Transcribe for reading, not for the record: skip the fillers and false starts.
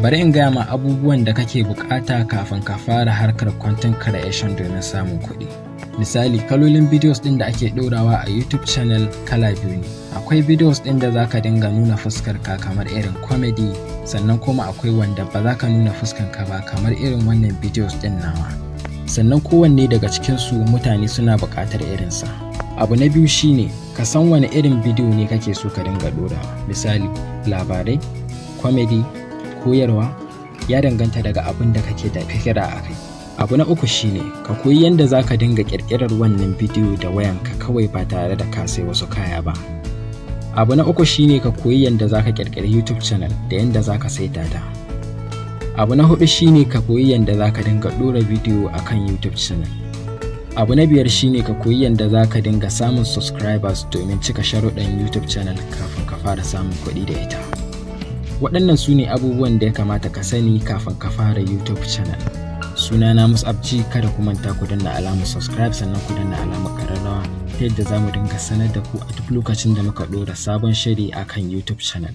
Bari in gaya ma abubuwan da kake bukata kafin ka fara harkar content creation domin samun kuɗi. Misali, kalolin videos ɗin da ake ɗorawa a YouTube channel kala biyu ne. Akwai videos ɗin da zaka dinga nuna fuskar ka kamar irin comedy, sannan kuma akwai wanda ba za ka nuna fuskar ka ba kamar irin wannan videos ɗin nawa. Sannan kowanne daga cikinsu mutane suna buƙatar irinsa. Abu na biyu shine ka san wane irin bidiyo ne kake so ka dinga ɗorawa. Misali, labarai, comedy, koyarwa, ya danganta daga abin da kake da fikira a kai. Abu na uku shine ka koyi yadda za ka dinga ƙirƙirar wannan bidiyo da wayanka kawai ba tare da ka sai wasu kaya ba. Abu na uku shine ka koyi yadda za ka ƙirƙiri YouTube channel da yadda za ka saita ta. Abu na huɗu shine ka koyi yadda za ka dinga ɗora bidiyo a kan YouTube channel. Abu na biyar shine ka koyi yadda za ka dinga samun subscribers domin cika sharuɗan YouTube channel kafin ka fara samun kuɗi da ita. Waɗannan su ne abubuwan da ya kamata ka sani kafin ka fara YouTube channel. Sunana Mus'ab G. Kada ku manta ku danna alamar subscribe, sannan ku danna alamar ƙararrawa ta yadda za mu dinga sanar da ku a duk lokacin da muka ɗora sabon shiri akan YouTube channel.